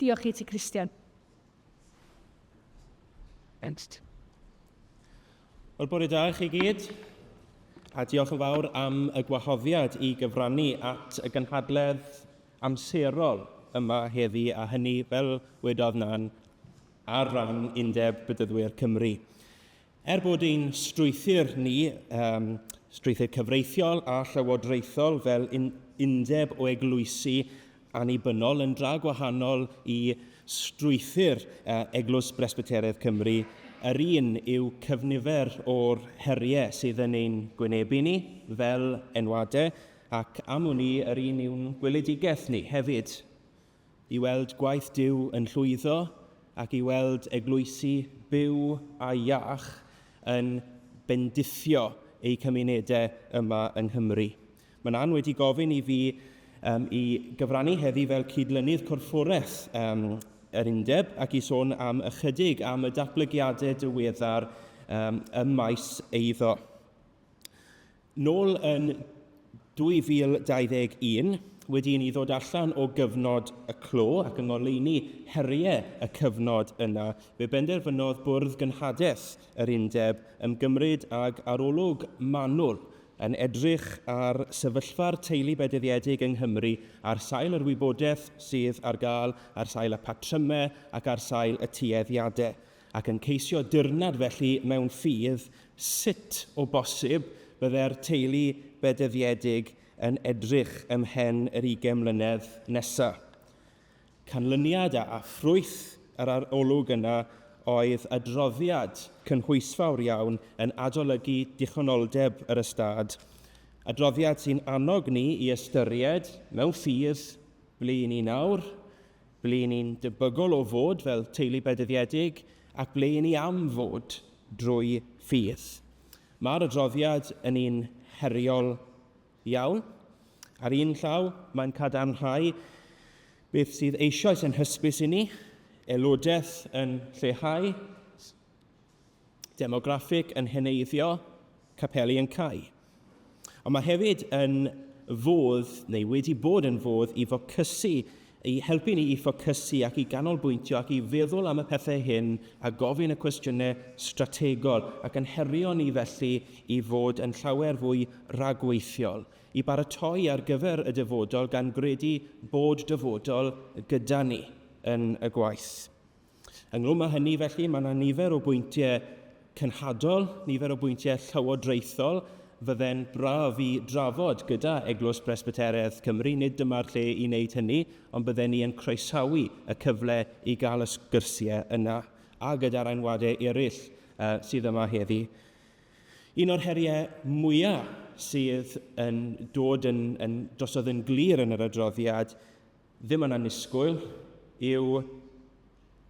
Diolch i ti, Christian. Ernst. Wel, bore da i chi gyd, a diolch yn fawr am y gwahoddiad i gyfrannu at y gynhadledd amserol yma heddi, a hynny, fel wedodd Nan, ar ran Undeb Bedyddwyr Cymru. Er bod ein strwythur ni, um, strwythur cyfreithiol a llywodraethol fel un, undeb o eglwysi annibynnol yn dra gwahanol i strwythur uh, Eglwys Bresbyteraidd Cymru, yr un yw cyfnifer o'r heriau sydd yn ein gwynebu ni fel enwadau, ac am wn i yr un yw'n gweledigaeth ni hefyd. i weld gwaith Duw yn llwyddo ac i weld eglwysi byw a iach yn bendithio eu cymunedau yma yng Nghymru. Mae Nan wedi gofyn i fi um, i gyfrannu heddi fel cydlynydd corfforaeth um, yr undeb ac i sôn am ychydig am y datblygiadau diweddar um, ym maes eiddo. Nôl yn 2021, wedi i ni ddod allan o gyfnod y clo ac yng ngoleuni heriau y cyfnod yna, fe benderfynodd Bwrdd Gynhadedd yr Undeb ymgymryd ag arolwg manwl yn edrych ar sefyllfa'r teulu bedyddiedig yng Nghymru ar sail yr wybodaeth sydd ar gael, ar sail y patrymau ac ar sail y tueddiadau. ac yn ceisio dirnad felly mewn ffydd sut o bosib bydde'r teulu bedyddiedig yn edrych ymhen yr ugain mlynedd nesa. Canlyniad a ffrwyth yr arolwg yna oedd adroddiad cynhwysfawr iawn yn adolygu dichonoldeb yr ystâd, adroddiad sy'n annog ni i ystyried, mewn ffydd, ble i ni nawr, Ble 'y ni'n debygol o fod fel teulu bedyddiedig ac ble 'y ni am fod drwy ffydd. Mae'r adroddiad yn un heriol iawn. Ar un llaw, mae'n cadarnhau beth sydd eisoes yn hysbys i ni, aelodaeth yn lleihau, demograffig yn heneiddio, capeli yn cau. Ond mae hefyd yn fodd, neu wedi bod yn fodd, i ffocysu, i helpu ni i ffocysu ac i ganolbwyntio ac i feddwl am y pethau hyn a gofyn y cwestiynau strategol ac yn herio ni felly i fod yn llawer fwy rhagweithiol, i baratoi ar gyfer y dyfodol gan gredu bod dyfodol gyda ni yn y gwaith. Ynghlwm â hynny, felly, mae yna nifer o bwyntiau cenhadol, nifer o bwyntiau llywodraethol fydde'n braf i drafod gyda Eglwys Bresbyteraidd Cymru. Nid dyma'r lle i wneud hynny, ond bydden ni yn croesawu y cyfle i gael y sgyrsiau yna, a gyda'r enwadau eraill uh, sydd yma heddi. Un o'r heriau mwyaf sydd yn dod yn, yn drosodd yn glir yn yr adroddiad ddim yn annisgwyl yw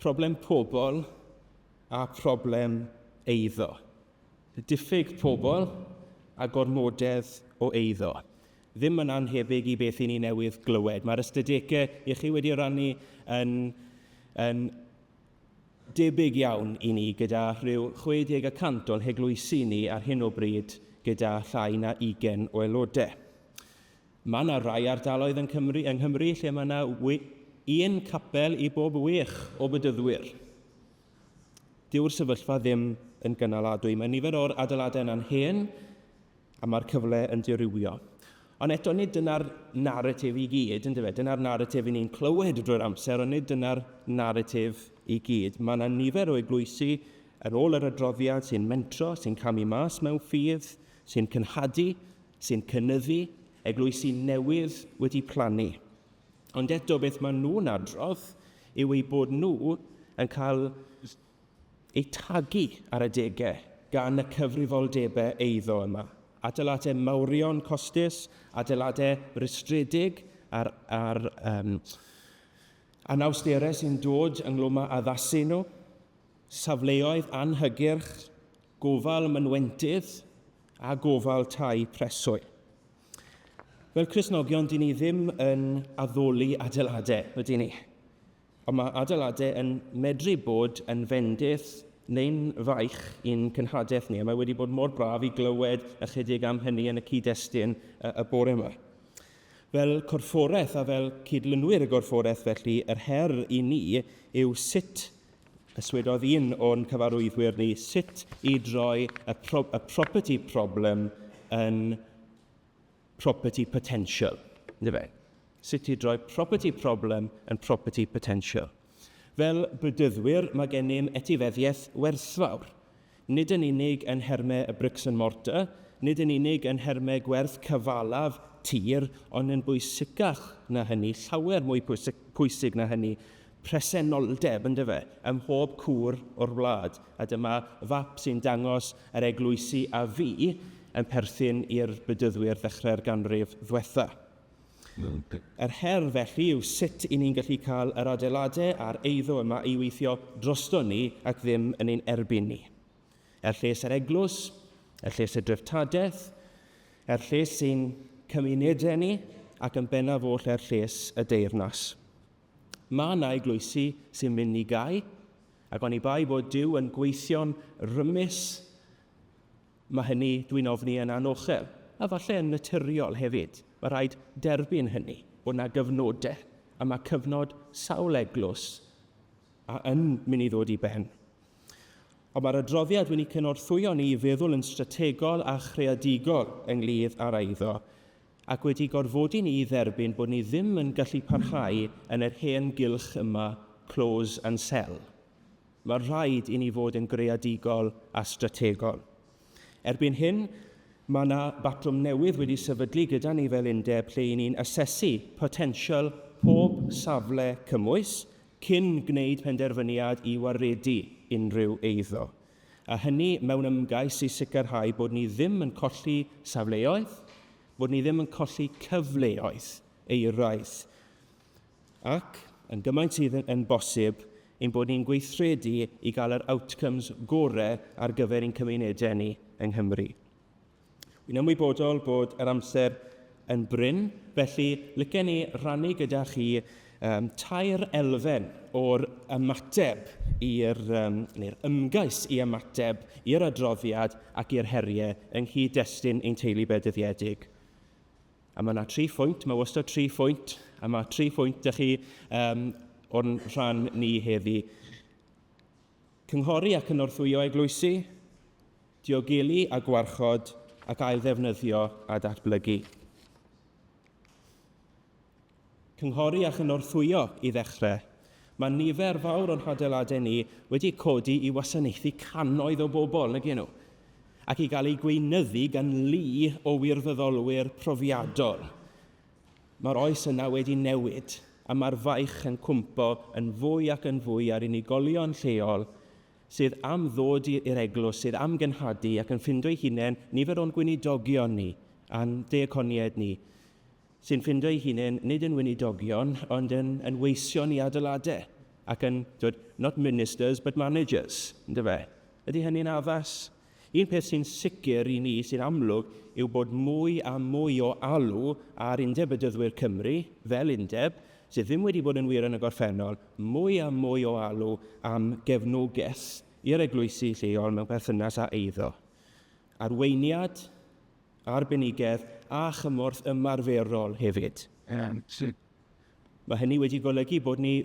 problem pobl a problem eiddo. Diffyg pobl a gormodedd o eiddo. Ddim yn annhebyg i beth i ni newydd glywed. Mae'r ystadegau i chi wedi rannu yn, yn debyg iawn i ni gyda rhyw 60 y cant o'n heglwysi ni ar hyn o bryd gyda llai na 20 o aelodau. Mae yna rai ardaloedd yn Cymru, yng Nghymru lle mae yna un capel i bob wech o bedyddwyr. Dyw'r sefyllfa ddim yn gynaladwy. Mae nifer o'r adeiladau yna'n hen a mae'r cyfle yn dirywio. Ond eto, nid dyna'r naratif i gyd, yn dyfe? Dyna'r naratif i ni'n clywed drwy'r amser, ond nid dyna'r naratif i gyd. Mae yna nifer o eglwysi, yn ôl yr adroddiad, sy'n mentro, sy'n camu mas mewn ffydd, sy'n cynhadu, sy'n cynyddu, eglwysi newydd wedi plannu. Ond eto beth maen nhw'n adrodd yw eu bod nhw yn cael eu tagu ar adegau gan y cyfrifoldebau eiddo yma. Adeiladau mawrion costus, adeiladau rhestredig a'r, ar, um, anawsterau sy'n dod ynglwm â addasu nhw, safleoedd anhygyrch, gofal mynwentydd a gofal tai preswyl. Fel Cristnogion, dyn ni ddim yn addoli adeiladau, ydyn ni? Ond mae adeiladau yn medru bod yn fendith neu'n faich i'n cenhadaeth ni, a mae wedi bod mor braf i glywed ychydig am hynny yn y cyd-destun y bore yma. Fel corfforaeth a fel cydlynwyr y gorfforaeth felly, yr her i ni yw sut, yswedodd un o'n cyfarwyddwyr ni, sut i droi y, pro y property problem yn property potential. Yndyfe? Fe? Sut i droi property problem yn property potential. Fel bedyddwyr, mae gennym etifeddiaeth werthfawr. Nid yn unig yn nhermau y bricks and mortar, nid yn unig yn nhermau gwerth cyfalaf tir, ond yn bwysicach na hynny, llawer mwy pwysig na hynny, presenoldeb, yndyfe, ym mhob cwr o'r wlad. A dyma fap sy'n dangos yr eglwysi a fu yn perthyn i'r Bedyddwyr ddechrau'r ganrif ddwetha. Yr her felly yw sut i ni'n gallu cael yr adeiladau a'r eiddo yma i weithio drosto ni ac ddim yn ein erbyn ni. Er lles yr eglwys, er lles y dreftadaeth, er lles ein cymunedau ni ac yn bennaf oll er lles y deyrnas. Mae yna eglwysi sy'n mynd i gau, ac oni bai bod Duw yn gweithio'n rymus, Mae hynny, dwi'n ofni, yn anochel, a falle yn naturiol hefyd. Mae rhaid derbyn hynny, bod 'na gyfnodau, a mae cyfnod sawl eglwys a yn mynd i ddod i ben. Ond mae'r adroddiad wedi cynorthwyo ni i feddwl yn strategol a chreadigol ynglŷdd â'r eiddo, ac wedi gorfodi ni i dderbyn bod ni ddim yn gallu parhau yn yr hen gylch yma close and sell. Mae rhaid i ni fod yn greadigol a strategol. Erbyn hyn, mae yna batrwm newydd wedi sefydlu gyda ni fel undeb lle i ni'n asesu potensial pob safle cymwys cyn gwneud penderfyniad i waredu unrhyw eiddo. A hynny mewn ymgais i sicrhau bod ni ddim yn colli safleoedd, bod ni ddim yn colli cyfleoedd euraidd. Ac, yn gymaint sydd yn bosib, ein bod ni'n gweithredu i gael yr outcomes gore ar gyfer ein cymunedau ni yng Nghymru. Wy'n ymwybodol bod yr amser yn brin, felly licen ni rannu gyda chi um, tair elfen o'r ymateb i'r, um, neu'r ymgais i ymateb i'r adroddiad ac i'r heriau yng nghyd-destun ein teulu bedyddiedig. A mae yna tri phwynt, mae wastad tri phwynt, a mae tri phwynt ydych chi um, o'n rhan ni heddi. Cynghori a cynorthwyo eglwysi, diogelu a gwarchod ac ail-ddefnyddio a datblygu. Cynghori a chynorthwyo i ddechrau. Mae nifer fawr o'n hadeiladau ni wedi codi i wasanaethu cannoedd o bobl, nag nhw? Ac i gael eu gweinyddu gan lu o wirfoddolwyr profiadol. Mae'r oes yna wedi newid, a mae'r faich yn cwmpo yn fwy ac yn fwy ar unigolion lleol sydd am ddod i'r eglwys, sydd am genhadu ac yn ffindo'u hunain, nifer o'n gweinidogion ni a'n deaconiaid ni, sy'n ffindo eu hunain nid yn weinidogion, ond yn, yn weision i adeiladau, ac yn, dweud, not ministers, but managers, ynddo fe? Ydy hynny'n addas? Un peth sy'n sicr i ni, sy'n amlwg, yw bod mwy a mwy o alw ar Undeb Bedyddwyr Cymru, fel undeb, sydd ddim wedi bod yn wir yn y gorffennol, mwy a mwy o alw am gefnogaeth i'r eglwysi lleol mewn perthynas â eiddo. Arweiniad, arbenigedd a chymorth ymarferol hefyd. Mae hynny wedi golygu bod ni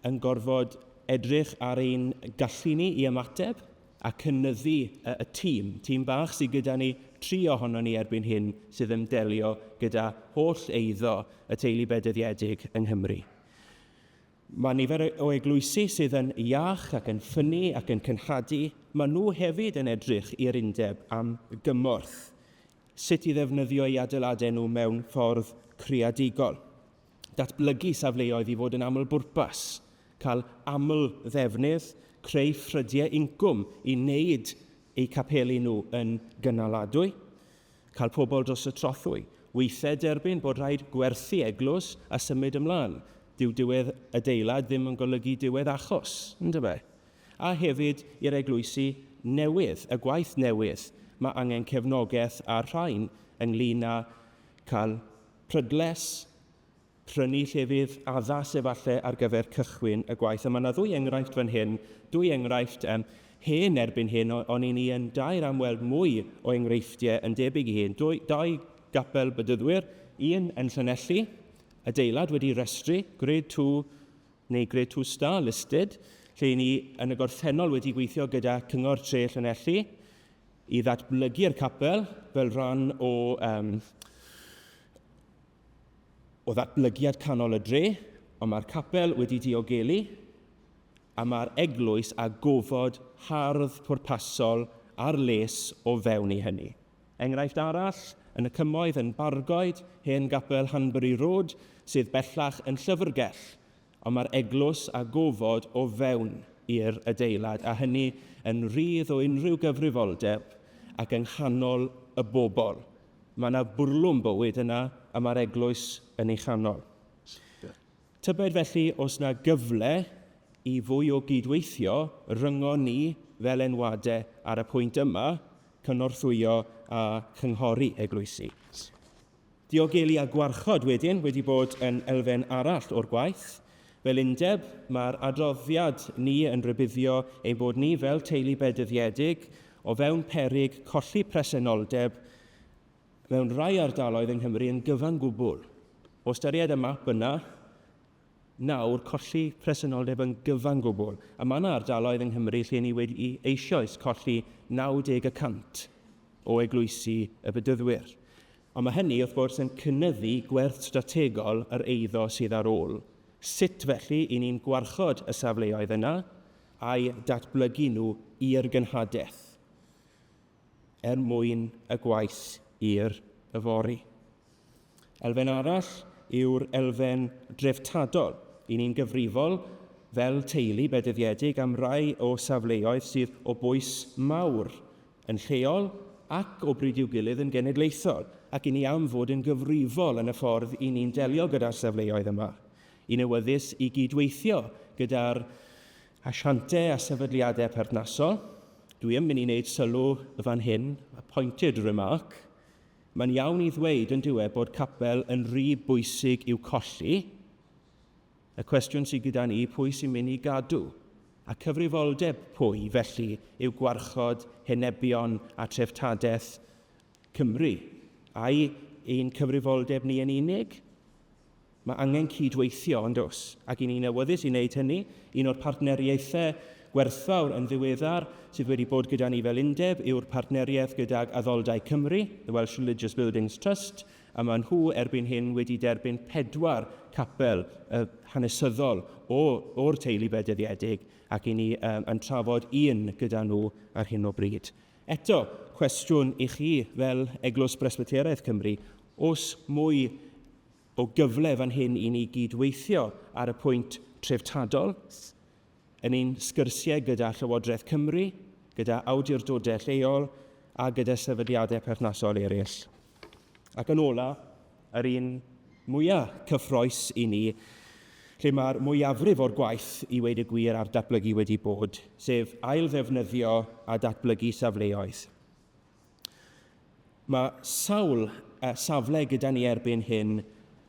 yn gorfod edrych ar ein gallu ni i ymateb a cynyddu y, y tîm, tîm bach sydd gyda ni, tri ohono ni erbyn hyn sydd yn delio gyda holl eiddo y teulu bedyddiedig yng Nghymru. Mae nifer o eglwysi sydd yn iach ac yn ffynnu ac yn cynhadu, maen nhw hefyd yn edrych i'r undeb am gymorth, sut i ddefnyddio eu adeiladau nhw mewn ffordd creadigol, datblygu safleoedd i fod yn aml-bwrpas, cael aml-ddefnydd, creu ffrydiau incwm i wneud eu capeli nhw yn gynaladwy. Cael pobl dros y trothwy. Weithiau derbyn bod rhaid gwerthu eglwys a symud ymlaen. Dyw diwedd adeilad ddim yn golygu diwedd achos, yndyfe? A hefyd i'r eglwysi newydd, y gwaith newydd, mae angen cefnogaeth ar rhain ynglyn â cael prydles, prynu llefydd addas efallai ar gyfer cychwyn y gwaith. A mae yna ddwy enghraifft fan hyn, dwy enghraifft um, hen erbyn hyn, o'n i ni yn dair am weld mwy o enghreifftiau yn debyg i hyn. Dwy, dau gapel bedyddwyr, Un yn Llanelli, adeilad wedi restru, Grade 2 neu Grade 2 Star listed, lle ni yn y gorffennol wedi gweithio gyda Cyngor Tre Llanelli i ddatblygu'r capel fel rhan o, um, o ddatblygiad canol y dre, ond mae'r capel wedi diogelu a mae'r eglwys a gofod hardd pwrpasol ar les o fewn i hynny. Enghraifft arall, yn y Cymoedd yn Bargoed, hen gapel Hanbury Road, sydd bellach yn llyfrgell, ond mae'r eglwys a gofod o fewn i'r adeilad, a hynny yn rhydd o unrhyw gyfrifoldeb ac yng nghanol y bobl. Mae yna bwrlwm bywyd yna a mae'r eglwys yn ei chanol. Tybed felly os 'na gyfle i fwy o gyd-weithio rhyngon ni fel enwadau ar y pwynt yma, cynorthwyo a chynghori eglwysi. Diogelu a gwarchod wedyn wedi bod yn elfen arall o'r gwaith. Fel undeb, mae'r adroddiad ni yn rhybuddio ein bod ni fel teulu bedyddiedig o fewn peryg colli presenoldeb mewn rhai ardaloedd yng Nghymru yn gyfan gwbl. O ystyried y map yna, nawr colli presenoldeb yn gyfan gwbl. A mae yna ardaloedd yng Nghymru lle ni wedi eisoes colli 90 y cant o eglwysi y Bedyddwyr. Ond mae hynny, wrth gwrs, yn cynyddu gwerth strategol yr eiddo sydd ar ôl. Sut, felly, i ni'n gwarchod y safleoedd yna a'u datblygu nhw i'r genhadaeth? er mwyn y gwaith i'r yfory. Elfen arall yw'r elfen dreftadol. I ni'n gyfrifol fel teulu bedyddiedig am rai o safleoedd sydd o bwys mawr yn lleol ac o bryd i'w gilydd yn genedlaethol, ac i ni am fod yn gyfrifol yn y ffordd i ni'n delio gyda'r safleoedd yma. I'n awyddus i gydweithio gyda'r asiantau a sefydliadau perthnasol. Dwi yn mynd i wneud sylw fan hyn, a pointed remark. Mae'n iawn i ddweud yn diwedd bod capel yn rhy bwysig i'w colli. Y cwestiwn sydd gyda ni, pwy sy'n mynd i gadw? A cyfrifoldeb pwy, felly, yw gwarchod henebion a treftadaeth Cymru? Ai ein cyfrifoldeb ni yn unig? Mae angen cyd-weithio, yn does? Ac i ni'n awyddus i wneud hynny. Un o'r partneriaethau gwerthfawr yn ddiweddar sydd wedi bod gyda ni fel undeb yw'r partneriaeth gydag Addoldai Cymru, The Welsh Religious Buildings Trust, a maen nhw erbyn hyn wedi derbyn pedwar capel uh, hanesyddol o, o'r teulu bedyddiedig ac i ni um, yn trafod un gyda nhw ar hyn o bryd. Eto, cwestiwn i chi fel Eglwys Bresbyteraidd Cymru, os mwy o gyfle fan hyn i ni gyd-weithio ar y pwynt treftadol, yn ein sgyrsiau gyda Llywodraeth Cymru, gyda awdurdodau lleol a gyda sefydliadau perthnasol eraill. Ac yn ola, yr un mwyaf cyffroes i ni, lle mae'r mwyafrif o'r gwaith i weud y gwir ar datblygu wedi bod, sef ail-ddefnyddio a datblygu safleoedd. Mae sawl safle gyda ni erbyn hyn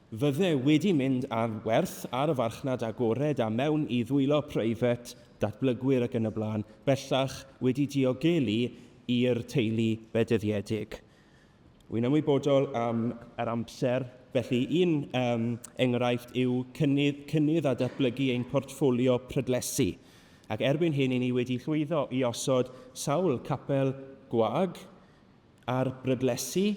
fydde wedi mynd ar werth ar y farchnad agored a mewn i ddwylo preifat, datblygwyr ac yn y blaen, bellach wedi diogelu i'r teulu bedyddiedig. Wy'n ymwybodol am yr amser, felly un um, enghraifft yw cynnydd, cynnydd a datblygu ein portffolio prydlesu. Ac erbyn hyn i ni wedi llwyddo i osod sawl capel gwag ar brydlesi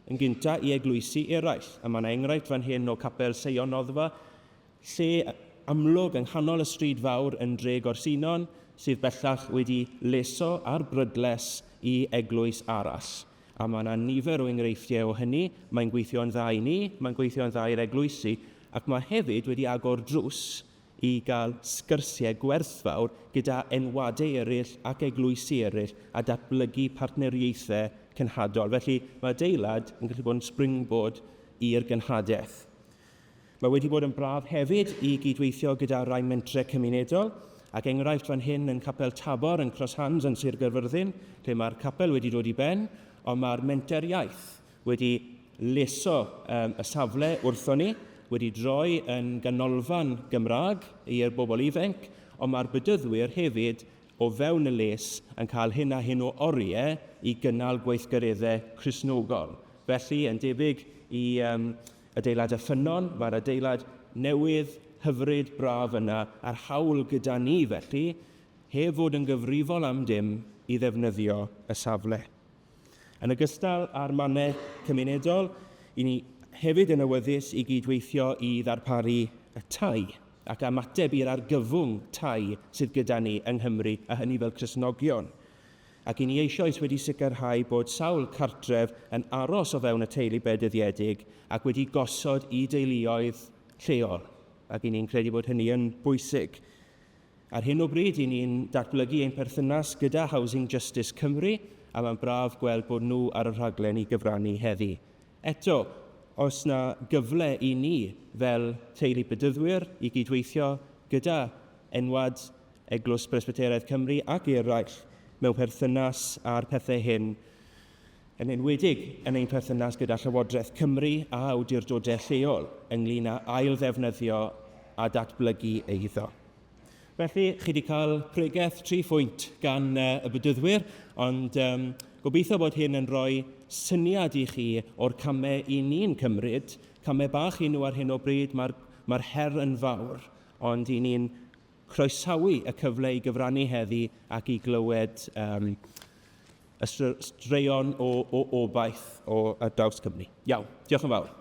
yn gynta i eglwysi eraill. A mae yna enghraifft fan hyn o capel Seion Noddfa, lle amlwg yng nghanol y stryd fawr yn dre Gorsinon, sydd bellach wedi leso ar brydles i eglwys arall. A mae yna nifer o enghreifftiau o hynny. Mae'n gweithio'n dda i ni, mae'n gweithio'n dda i'r eglwysi, ac mae hefyd wedi agor drws i gael sgyrsiau gwerthfawr gyda enwadau eraill ac eglwysi eraill a datblygu partneriaethau cenhadol. Felly mae adeilad yn gallu bod yn springboard i'r genhadaeth. Mae wedi bod yn braf hefyd i gydweithio gyda rai mentrau cymunedol, ac enghraifft fan hyn yn Capel Tabor yn Cross Hands yn Sir Gaerfyrddin, lle mae'r capel wedi dod i ben, ond mae'r menter iaith wedi leso um, y safle wrthon ni, wedi droi yn ganolfan Gymraeg i'r bobl ifanc, ond mae'r bedyddwyr hefyd o fewn y les yn cael hyn a hyn o oriau i gynnal gweithgareddau Cristnogol. Felly, yn debyg i um, adeilad y ffynnon, mae'r adeilad newydd, hyfryd, braf yna, a'r hawl gyda ni felly, heb fod yn gyfrifol am dim i ddefnyddio y safle. Yn ogystal â'r mannau cymunedol, i ni hefyd yn awyddus i gydweithio i ddarparu y tai ac ymateb i'r argyfwng tai sydd gyda ni yng Nghymru a hynny fel Cristnogion. Ac i ni eisoes wedi sicrhau bod sawl cartref yn aros o fewn y teulu bedyddiedig ac wedi gosod i deuluoedd lleol, ac i ni'n credu bod hynny yn bwysig. Ar hyn o bryd, i ni'n datblygu ein perthynas gyda Housing Justice Cymru, a mae'n braf gweld bod nhw ar y rhaglen i gyfrannu heddi. Eto, oes 'na gyfle i ni fel teulu bedyddwyr i gydweithio gyda enwad Eglwys Bresbyteraidd Cymru ac eraill mewn perthynas â'r pethau hyn, yn enwedig yn ein perthynas gyda Llywodraeth Cymru a awdurdodau lleol ynglŷn â ail-ddefnyddio a datblygu eiddo. Felly, chi wedi cael pregeth tri phwynt gan y bedyddwyr, ond um, gobeithio bod hyn yn rhoi syniad i chi o'r camau i ni'n cymryd. Camau bach i nhw ar hyn o bryd, mae'r mae her yn fawr, ond i ni'n croesawu y cyfle i gyfrannu heddi ac i glywed um, y straeon o, o obaith o ar draws Cymru. Iawn, diolch yn fawr.